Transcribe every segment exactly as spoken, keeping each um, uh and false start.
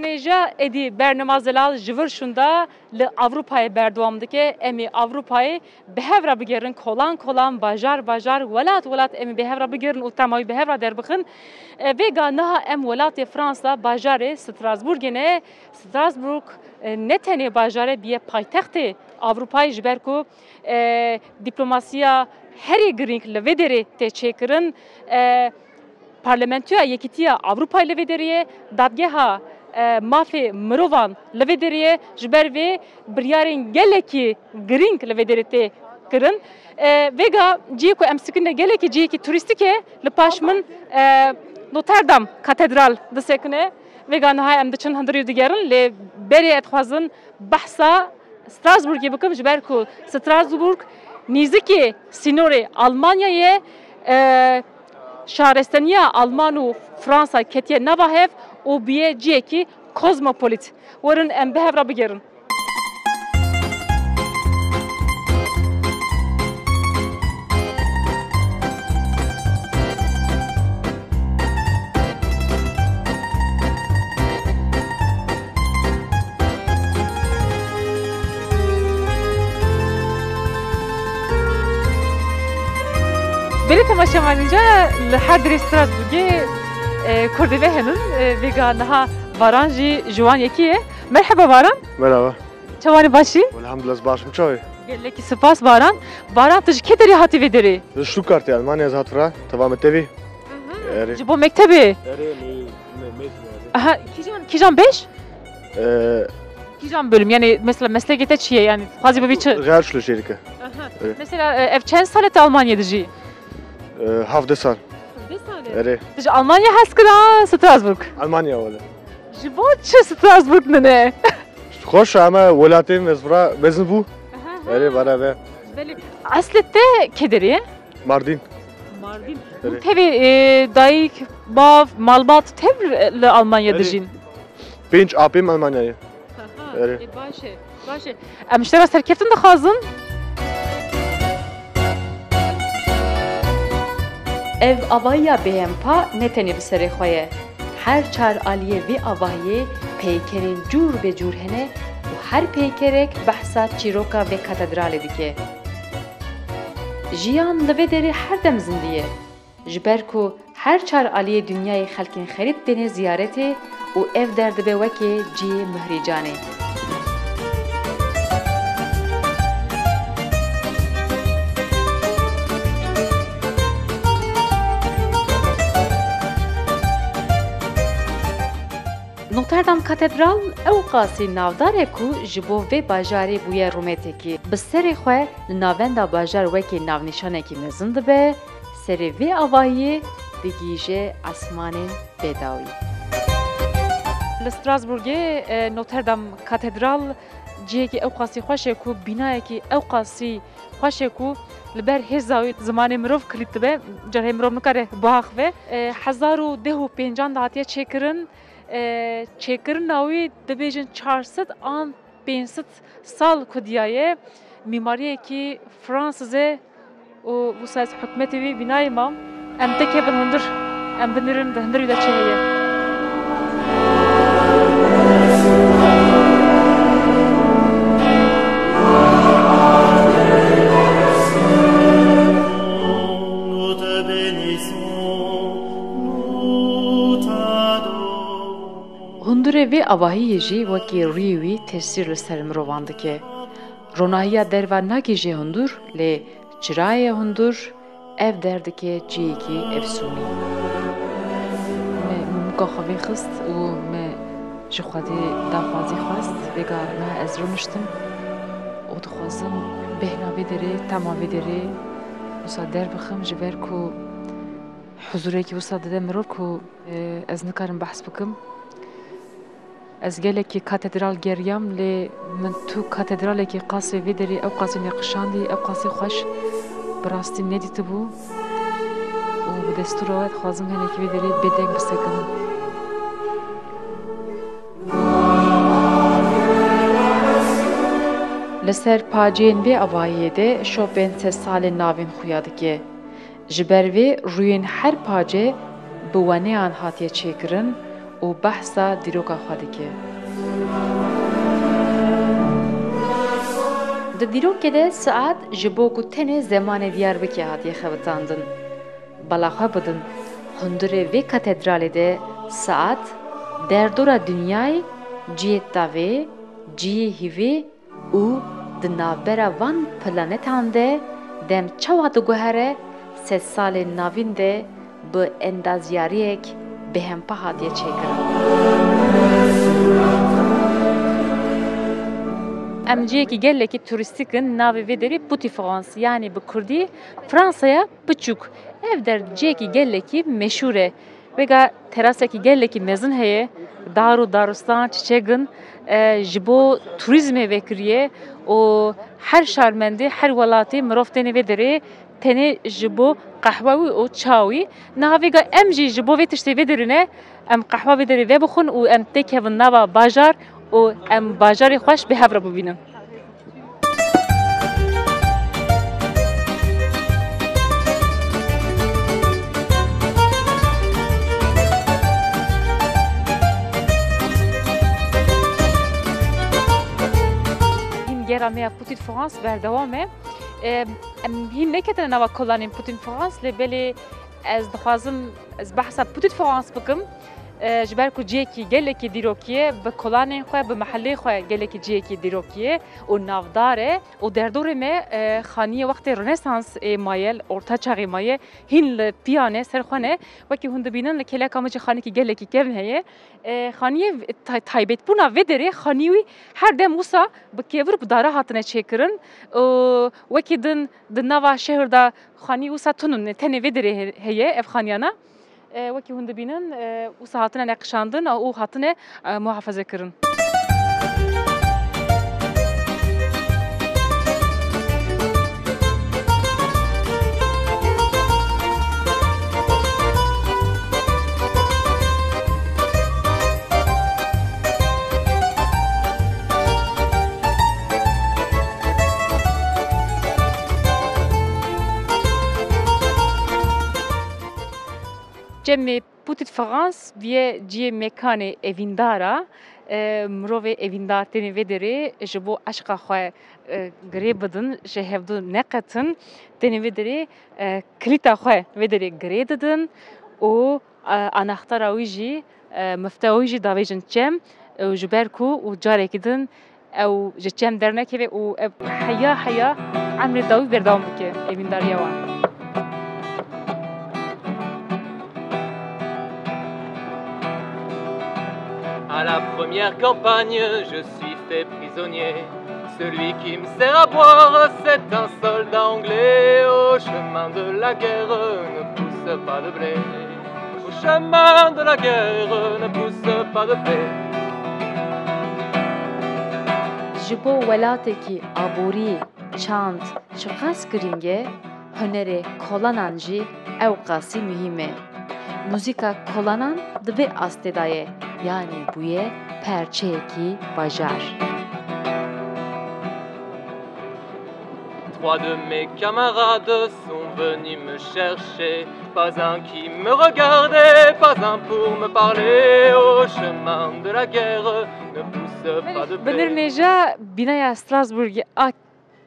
Nêja êdî bernama Zelal ji vir şûnda li Ewropayê berdewam dike. Em ê Ewropayê bi hev re bigerin, kolan kolan, bajar bajar, welat welat em ê bi hev re bigerin û tema wî bi hev re derbixin. E, vêga niha em welatê Fransa, bajarê Strasbourgê ne. Strasbourg, e, ne tenê bajar e, bûye paytextê Ewropayê, ji ber ku, e, diplomasiya herî girîng li vê derê tê çêkirin. E, Parlamentoya Yekîtiya Ewropayê li vê derê ye, Dadgeha, e, Mafê Mirovan li vê derê ye, ji ber vê biryarên gelekî girîng li vê derê tê kirin. E, vêga cihê ku em sikine gelekî cihekî turîstîk e, li paş min, e, Notre Dame Katedral disekine. Vêga niha em diçin hundirî û digerin, lê berê ez dixwazim behsa Strasbourgê bikim, ji ber ku Strasbourg nîzikê sînorê Almanyayê ye, e, şaristeniya Alman û Fransa ketiye nava hev û bûye cihekî kozmopolitîk. Werin em bi hev re bigerin. Belê temaşevanî, ca li her derê Strasbourgê, e, kurdê me henin, e, vêga niha Baran jî ji wan yekî ye. Merheba Baran. Merhaba. Çawanî, başî? Elhamdulillah, ez baş im, çawa yî? Gelekî spas Baran. Baran, tu ji kê derê hatî vê derê? Ji Stuttgartê, Almanya ez hat vira, teva mektebî. Aha. Erê. Ji bo mektebê? Erê, me, me, me, erê. Aha, kîjan, kîjan beş? Ee, Kîjan bölüm? Yani mesela meslekê te çi ye? Yani xwazî bibî çi? Realschullehrige. Aha. Erê. Mesela, e, ev çend sal e tu Almanya'da dijî? Ee, hevdeh sal. Hevdeh sal e? Erê. Tu ji Almanya hez kir a Strasbourg? Almanya wele. Ji bo çi Strasbourg nine? Xweş e, ama welatê me ez vira mezin bû. Aha, aha. Erê, bana ve. Belê. Eslê te kê derê ye? Mardin. Mardin. Erê. Hûn tevî, e, dayik, bav, malbat tev li Almanya Erê. Dijîn? Pênc apêm Almanyayê. Aha, Erê. E, baş e, baş e. Em ji te re serkeftin dixwazin. Ev avahiya bêhempa ne tenê bi serê xwe ye. Her çar aliyê vê avahiyê peykerên cûr be cûr hene û her peykerek behsa çîroka vê katedralê dike. Jiyan li vê derê her dem zindî ye. Ji ber ku her çar aliyê dinyayê xelkên xerîb têne ziyaretê û ev der dibe wekê cihê mihrîcanê. Notre Dame Katedral ew qasî navdar e ku ji bo vê bajarê bûye rûmetekî. Bi serê xwe li navenda bajar wekî navnîşanekî mezin dibe, serê vê avahiyê digihîje esmanên bêdawî. Li Strasbourgê, e, Notre Dame Katedral cihekî ew qasî xweş e ku bînayekî ew qasî xweş e ku li ber hêza wî zimanê mirov kilît dibe, carê mirov nikare biaxive. E, hezar û deh û pêncan de hatiye çêkirin. E, çêkirina wî dibêjin çar sed an pênc sed sal kudiyaye, mîmariyekî Fransiz e û wisa ez hikmetê wî bînayê mam. Em tekevin hundir, em binêrin di hundir wî de çi heye. Hundirê vê avahiyê jî wekî rûyê wî tesîr li ser mirovan dike. Ronahiya derve nagihîje hundir, lê çirayê hundir ev der dike cihekî efsûnî. Me mûmika xwe vêxist û me ji Xwedê daxwazî xwest, vêga niha ez rûniştim û dixwazim bêhna vê derê, tema vê derê wisa derbixim, ji ber ku huzûrekî wisa dide mirov ku, e, ez nikarim behs bikim. Ez gelekî katedral geriyam, lê min tu katedralekî qasê vê derê ew qasî nêqişandî, ew qasî xweş bi rastî nedîtibû û bi destûra we dixwazim hinekî vê derê bêdeng bisekinim. Li ser paceyên vê avahiyê de şopên sedsalên navîn xuya dike. Ji ber vê rûyên her pace bi weneyan hatiye çêkirin û behsa dîroka xwe dike. Di dîrokê de saet ji bo ku tenê zemanê Diyarbekirê hatiye xebitandin. Bala xwe bidin, hundirê vê katedralê de saet derdora dinyayê, cihê tavê, cihê hîvê û di navbera van planetan de dem çawa diguhere, sedsalên navîn de bi endaziyariyek bêhempa hatiye çêkirin. Em cihekî gelekî turîstîk in, navê vê derê Petit France, yanî bi kurdî Fransaya Piçûk. Ev der cihekî gelekî meşhûr e. Vêga terasekî gelekî mezin heye, dar û daristan, çiçek in, e, ji bo turîzmê vekiriye û her şarmendê, her welatê mirov têne vê derê tenê ji bo qehwa wî û ça wî. Niha vêga em jî ji bo vê tiştê vê derê ne, em qehwa vê derê vebixwin û em têkevin nava bajar û em bajarê xweş bi hev re bibînin. Hîn gera me ya Petit France berdewam e. Em, em hîn neketine nava kolanên Petit France, lê belê ez dixwazim ez behsa Petit France bikim. E, ji ber ku cihekî gelekî dîrokî ye, bi kolanên xwe, bi mehelê xwe gelekî cihekî dîrokî ye û navdar e. Û derdorê me, e, xaniyê wextê Rönesans ê maye, Orta Çaxê maye, hîn li piya ne, ser xwe ne. Wekî hûn dibînin, li kêleka min jî xaniyekî gelekî kevn heye. E, xaniyê tay-, taybetbûna vê derê, xanî wî her dem wisa bi kevir û bi dara hatine çêkirin. Û wekî din di nava şehir de xanî wisa tune ne, tenê vê derê he-, heye ev xaniyana. E, wekî hûn dibînin, e, wisa hatine neqişandin û hatine, e, muhafaze kirin. Cemê Petit France bûye cihê mekanê evîndar a. E, mirovê evîndar tênê vê derê ji bo eşqa xwe, e, girê bidin, ji hevdu neqetin. Tênê vê derê, e, kilîta xwe vê derê girê didin û, e, anaxtara wî jî, e, mifta wî jî davêjin çem, e, û ji ber ku û carekî din ew ji çem dernekeve û ev heya heya emrê dawî berdewam bike evîndariya wan. À la première campagne, je suis fait prisonnier. Celui qui me sert à boire, c'est un soldat anglais. Au chemin de la guerre ne pousse pas de blé. Au chemin de la guerre ne pousse pas de blé. Ji bo welatekî aborî çand çiqas girîng e, hunerê kolanan jî ew qasî muhîm e. Muzîka kolanan di vê astê de ye, yanî bûye perçeyekî bajar. Trois de mes camarades sont venus me chercher, pas un qui me regardait, pas un pour me parler, au chemin de la guerre ne pousse pas de blé. Binirnêja bînaya Strasbourgê a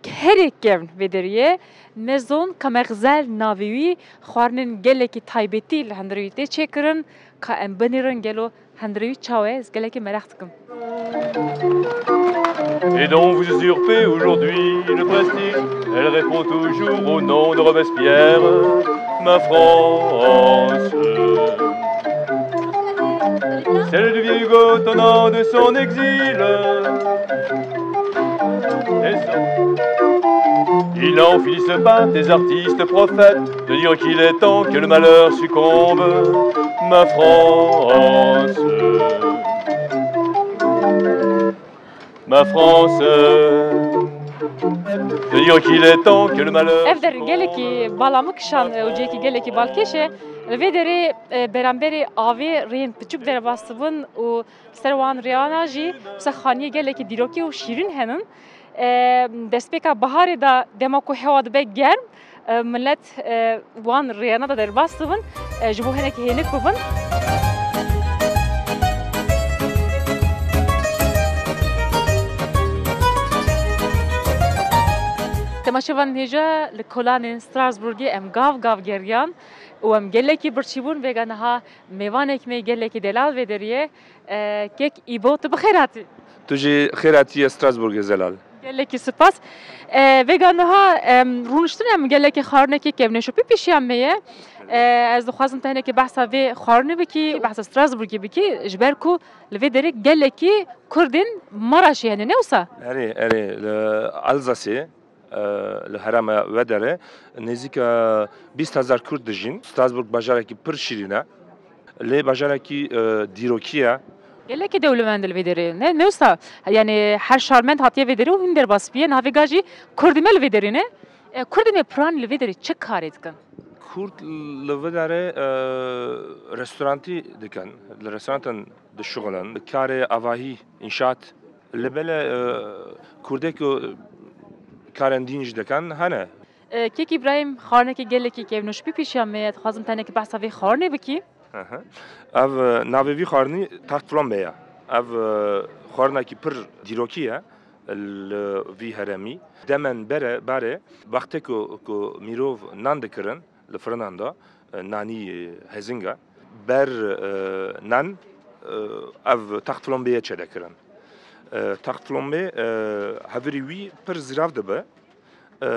herê kevn vê deriyê, Maison Commerciale navê wî, xwarinên gelekî taybetî li hundirê wî tê çêkirin, ka em binêrin gelo hundirê wî çawa ye, ez gelekî meraq dikim. Et dont vous usurpez aujourd'hui le prestige, elle répond toujours au nom de Robespierre, ma France. Celle du vieux Hugo tournant de son exil. Et ça, ils n'en finissent pas, tes artistes prophètes, de dire qu'il est temps que le malheur succombe, ma France. Ma France, de dire qu'il est temps que le malheur... Ev der gelekî bala min kişand û cihekî gelekî balkêş e. Li vê derê, e, beramberê avê rêyên piçûk derbas dibin û ser wan rêyana jî wisa xaniyê gelekî dîrokî û şîrîn henin. E, destpêka biharê de dema ku hewa dibe germ, e, milet, e, wan rêyana de derbas dibin, e, ji bo hinekî hênik bibin. Temaşevanên hêja, li kolanên Strasbourgê em gav gav geriyan û em gelekî birçî bûn. Vêga niha mêvanek me gelekî delal vê deriyê. E, kek Îbo, tu bi xêr hatî. Tu jî xêr hatiye Strasbourgê zelal. Gelekî spas. E, vêga niha, em, rûniştin em gelekî xwarinekî kevneşopî pêşiya me ye. E, ez dixwazim te hinekî behsa vê xwarinê bikî, behsa Strasbourgê bikî, ji ber ku li vê derê gelekî Kurdên Maraşê hene, ne wisa? Erê, erê, li Alzasê, e, li herêma we derê nêzîka bîst hezar Kurd dijîn. Strasbourg bajarekî pir şîrîn e. Lê bajarekî, e, dîrokî ye. Gelekî dewlemend li vê derê ne, ne wisa? Yani her şarmend hatiye vê derê û hîn derbas bûye. Niha vêga jî Kurdê me li vê derê ne. E, Kurdê me piranî li vê derê çi karê dikin? Kurd li vê derê, e, restorantî dikin. Li restorantan dişuxulin. Karê avahî, înşaat. Li belê, e, Kurdê ku karên dîn jî dikin, hene. E, Kek Îbrahîm, xwarinekî gelekî kevnoşbî pêşiya me ye. Dixwazim te hinekî behsa vê xwarinê bikî. Aha. Ev, e, navê vî xwarinî taht flambe ye. Ev, e, xwarinekî pir dîrokî ye li vî herêmî. Demen bere, berê, wextê ku, ku mirov nan dikirin li firinan de, e, nanî, e, hezing e. Ber, e, nan, e, ev taht flambeyê çêdekirin. E, taht flambe, e, hevirî wî pir zirav dibe. E,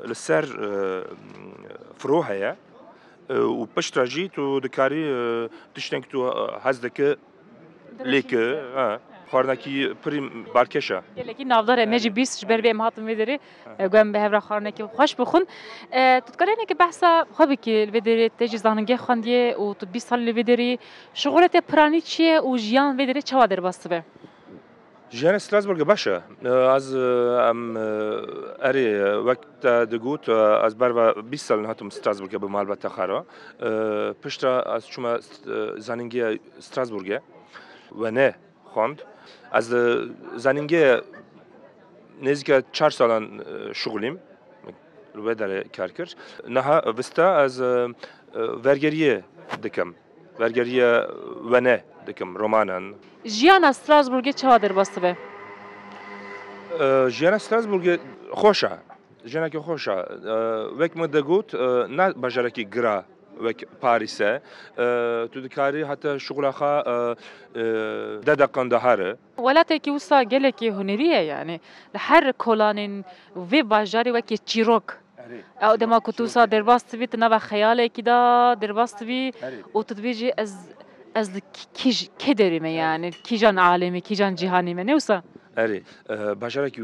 li ser, e, firo heye, e, û piştre jî tu dikarî, e, tiştên ku tu, e, hez dike lê ki, ha, xwarinekî pirî balkêş e. Gelekî navdar e, me jî bîst ji ber vê em hatin vê derê. E, ku em bi hev re xwarinekî xweş bixwin. E, tu dikarî hinekî behsa xwe bikî, li vê derê te jî zanîngeh xwendiye û tu bîst salî li vê derê yî. Şixulê te piranî çi ye û jiyan vê derê çawa derbas dibe? Jiyana Strasbourgê baş e. Ez, em, erê, wek te digot, ez berva bîst sal hatim Strasbourgê bi malbata xwe re. Piştre ez çûme zanîngiya Strasbourgê. Wene xwend. Ez zanîngê nêzîka çar salan şixulîm. Li wê derê kar kir. Niha vista ez vergeriyê dikim. Vergeriya wene dikim, romanan. Jiyana Strasbourgê çawa derbas dibe? E, jiyana Strasbourgê xweş e. Jinekî xweş e. E, wek min de got, e, ne bajarekî gira wek Parîs e. E, tu dikarî heta şixula xwe, e, e, deh deqan de here. Welatekî wisa gelekî hunerî ye, yani li her kolanên vê bajarê wekî çîrok. Erê. Ew dema ku tu wisa derbas dibî, tu nava xeyalekî de derbas dibî. Erê. Û tu dibêjî ez, ez li kî-, kîj-, kê derê me, yani kîjan alemê, kîjan cîhanê me, ne wisa? Erê, e, bajarekî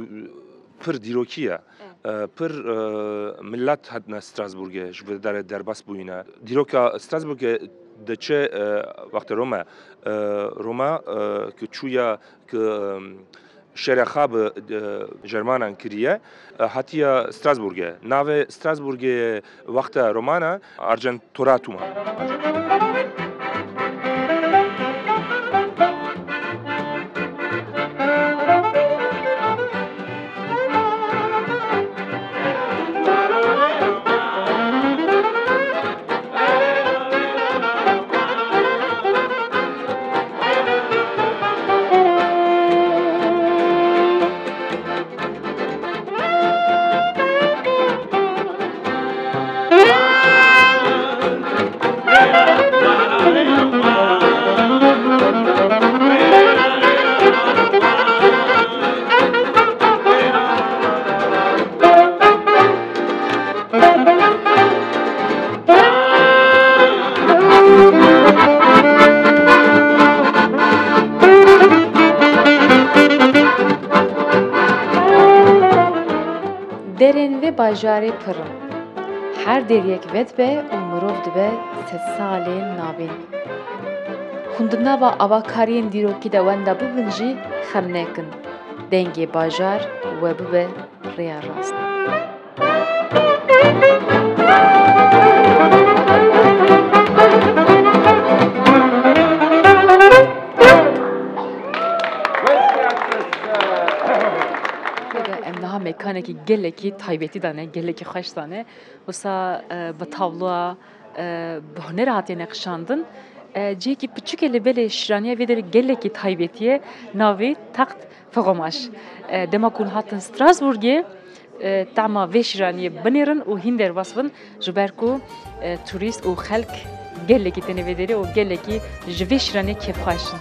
pir dîrokî ye. E, pir, e, milet hatine Strasbourgê, ji vê derê derbas bûyîne. Dîroka Strasbourgê diçe, e, wextê Roma, e, Roma, e, ku çûya ku, e, şerê xwe bi, e, Jermanan kiriye, e, hatiye Strasbourgê. Navê Strasbourgê wexta romana Argentoratum e. Derên vê bajarê pir in. Her deriyek vedibe û mirov dibe sedsalên navîn. Hûn di nava avakariyên dîrokî de wenda bibin jî xem nekin. Dengê bajar we bibe rêya rast. Em niha mekanekî gelekî taybetî de ne, gelekî xweş de ne. Wisa, e, bi tabloya, e, bi hunerê hatiye neqişandin. E, cihekî piçûk e, lê belê şîraniya vê derê gelekî taybetî ye, navê Taxt Fixomaş. E, dema ku hûn hatin Strasbourgê, e, tema vê şîraniyê binêrin û hîn derbas bin, ji ber ku, e, turîst û xelk gelekî têne vê derê û gelekî ji vê şîraniyê kêfxweş in.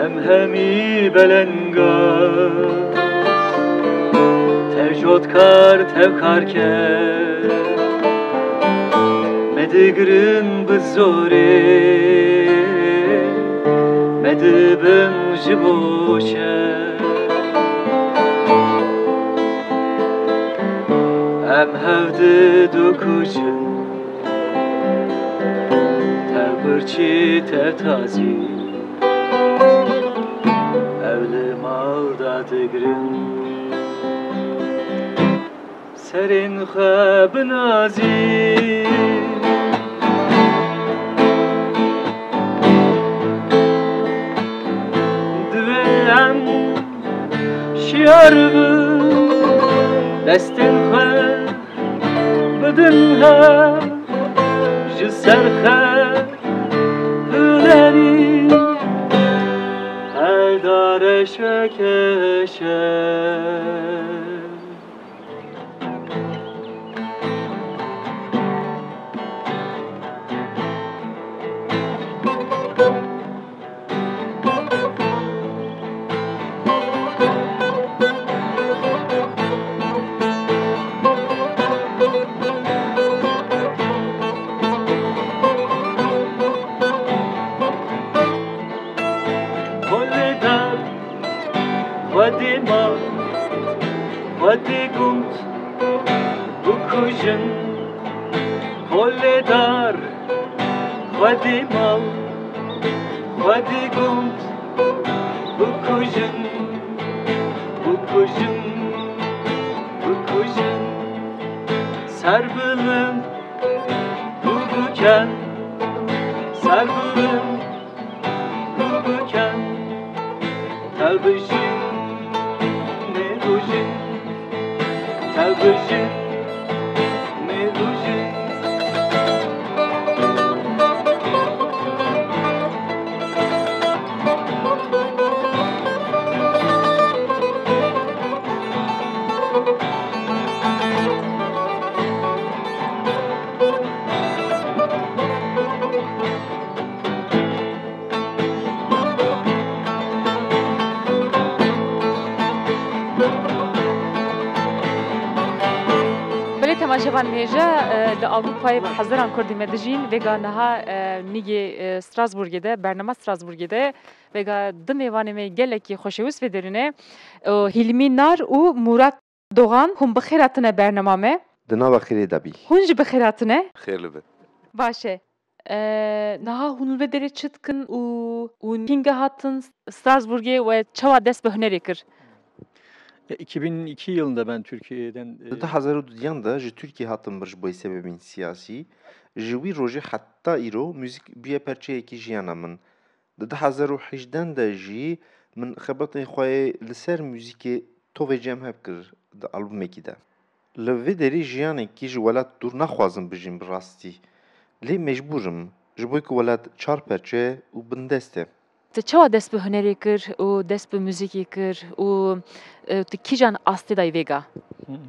Em hemî belengaz, tev jot kar, tev kar ker. Me digirin bi zorê, me dibin ji bo şer. Em hev didikujin, tev birçî, tev tazî, ew li mal dadigirin. Serên xwe bi nazî, divê em şiyar bin, destên xwe bidin hev, ji ser xwe hunerî her dare şekeşe. Xwedê dar, xwedê mal, xwedê gund bikujin. Xwedê dar, xwedê mal, xwedê gund bikujin, bikujin, bikujin. Ser bilind û biken, ser bilind û biken. Tev bijî, mêrûjî, tev bijî, mêrûjî. Belê temaşevan hêja, e, li Ewropayê bi hezaran Kurdî me dijîn. Vêga niha, e, nîgê, e, Strasbourgê de, bernama Strasbourgê de. Vêga du mêvanê me gelekî xweşewist vê derê ne. O, Hîlmî Nar û Murat Doğan, hûn bi xêr hatine bernama me. Di nava xêrê de bî. Hûn jî bi xêr hatine. Xêr li be. Baş e. Ee, niha hûn li vê derê çi dikin û hûn kînge hatin Strasbourgê we çawa dest bi hunerê kir? E, iki bin iki yılında ben Türkiye'den, e, Di du hezar û dudiyan de ji Tirkiyê hatim bir ji bo sebebên siyasî. Ji wî rojê heta îro muzîk bûye perçeyekî jiyana min. Di du hezar û hejdeh de jî min xebatên xwe yê li ser muzîkê tovê cem hev kir di albumekî de. Li vê derê jiyanekî ji welat dûr naxwazim bijîm bi rastî. Lê mecbûr im, ji bo ku welat çar perçe û bindest e. Tu çawa dest bi hunerê kir û dest bi muzîkê kir û, e, tu kîjan astê dayî vêga?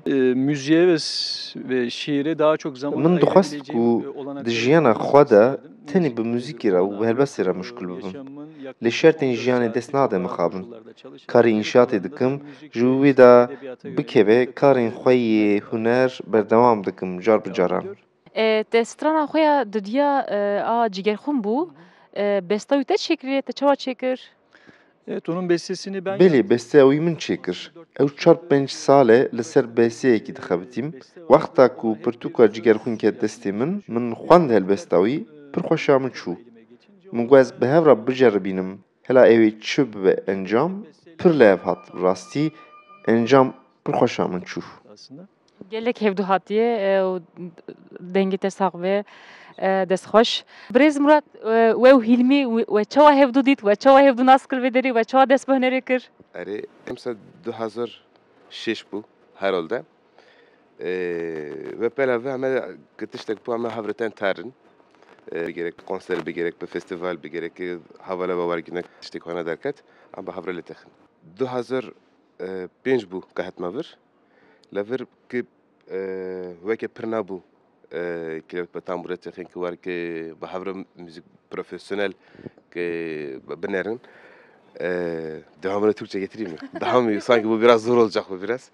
E, müziğe ve s-, ve şiire daha çok zaman Min dixwest ayırabileceğim, ku e, olanak di jiyana xwe de isterdim. Tenê bi muzîkê re û bi helbestê re muşkil bibim. Lê şertên jiyanê dest nade mixabin. Karê înşaatê dikim, ji wê de bikeve karên xwe yê huner berdewam dikim car bi caran. E, te strana xwe ya dudiya, e, a Cigerxwîn bû. E, besta wî te çêkiriye, te çawa çêkir? Evet, onun bestesini ben Belê, besteya wî min çêkir. Ew çar pênc sal e li ser besteyekî dixebitîm. Wexta ku pirtûka Cigerxwîn ket destê min, min xwend helbesta wî, pir xweşa min çû. Min got ez bi hev re biceribînim, hela ew ê çi bibe encam, pir li hev hat. Rastî encam pir xweşa min çû. Gelek hevdû hatiye, e, û dengê te sax be, e, dest xweş. Birêz Murat, e, we û Hîlmî, we, we çawa hevdû dît, we çawa hevdû nas kir vê derê, we çawa dest bi hunerê kir? Erê, emsal du hazar şeş bû herhalde. E, we pela ve heme tiştek bû, heme hevreten tarin. E, bi gerek konser, bi gerek bi festival, bi gerek hevala ve werginek tiştek hana derket, em bi hevre lê texin. Du hazar pênc bû ke hatime vir. Li vir ki, e, weke pir nabû, e, ki bi tambûrê têxin ki wer ki bi hev re muzîk profesyonel ki binerin. E, devamını Türkçe getireyim mi? Daha mı? Sanki bu biraz zor olacak bu biraz.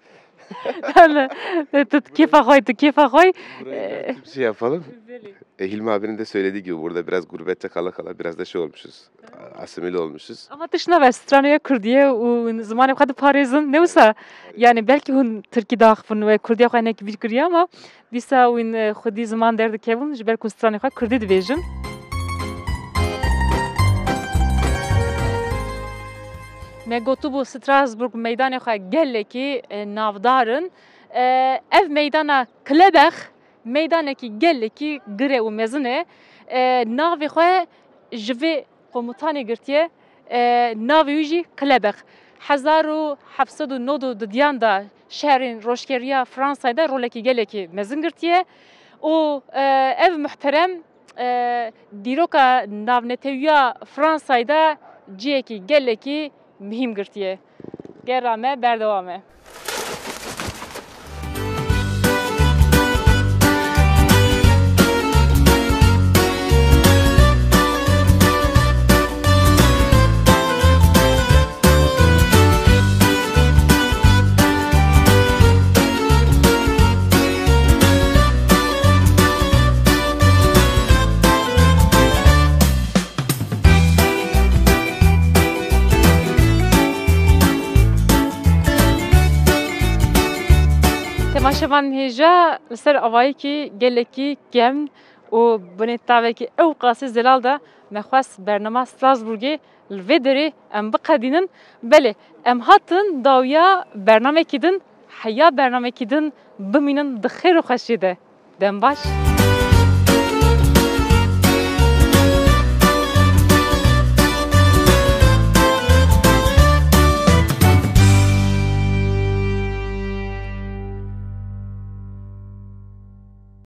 Yani, e, tu kêfa xwe, tu kêfa xwe. Burayı biraz Türkçe yapalım. Belê. E, Hilmi abinin de söylediği gibi burada biraz gurbette kala kala biraz da şey olmuşuz. Asimile olmuşuz. Ama tişt nave stranê ya Kurdî ye û zimanê xwe diparêzin. Ne wisa? Yani belkî hûn Tirkî diaxivin we Kurdiya xwe hinek bîr kiriye ama dîsa wîn, e, xwedî ziman derdikevin ji ber ku stranê xwe Kurdî dibêjin. Me gotibû Strasbourg meydanê xwe gelekî, e, navdar in. E, ev meydana Klebex meydanekî gelekî gire û mezin e. E, navê xwe ji vê komutanê girtiye. E, navê wî jî Klebex. Hezar û heft sed û nod û dudiyan de şerên rojgeriya Fransayê de rolekî gelekî mezin girtiye. Û, e, ev muhterem, e, dîroka navnetewiya Fransayê de cihekî gelekî mihîm girtiye. Gera me berdewam e. Temaşevan hêja li ser avayekî gelekî kevn û binê tavekî ew qasî zelal de me xwest bernama Strasbourgê li vê derê em biqedînin. Belê, em hatin dawiya bernamekî din, heya bernamekî din bimînin di xêr û xweşiyê de. Dem baş.